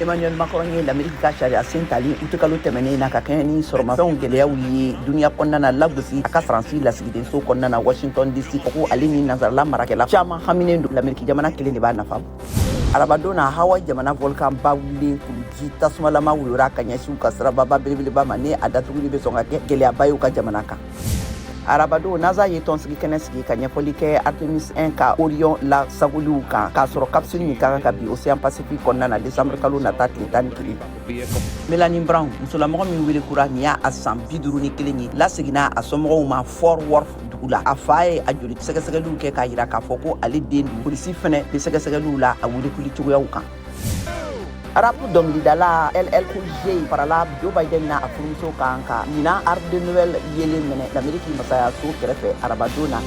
Emmanuel Macron ye Lameriki ka sariya sen tali utikalo tɛmɛnen na ka kɛɲɛ ni sɔrɔmafɛnw gɛlɛyaw ye duniya kɔnɔna na lagosi a ka Faransi lasigidenso kɔnɔna na Washington DC, ko ale ni nansarala marakɛla caman haminen don, Lameriki jamana kelen de b'a nafa. Arabadon na, Hawaii jamana volcan ba wulilen, kuluji tasumalama woyora ka ɲɛsin u ka sirababa belebeleba ma, ni a datuguli bɛ sɔn ka kɛ gɛlɛyaba ye u ka jamana kan. Arabadon, NASA ye tɔnsigi kɛnɛ sigi ka ɲɛfɔli kɛ Artemis 1 ka Orion lasagoliw kan, k'a sɔrɔ capsule min ka kan ka bin Océan Pacifique kɔnɔna na décembre kalo nata tile 11. Melanie Brown, musolamɔgɔ min wele kura, nin y'a a san 51 ye, laseginna a somɔgɔw ma Fort Worth dugu la. A fa ye a joli sɛgɛsɛgɛliw kɛ k'a yira k'a fɔ ko ale den don. Polisi fɛnɛ bɛ sɛgɛsɛgɛliw la a welekuli cogoyaw kan. Rap dɔnkilidala LL Cool J farala Joe Biden na a furumuso kan ka ɲinan arbre de Noël yelen minɛ Lameriki masayaso kɛrɛfɛ arabadon na.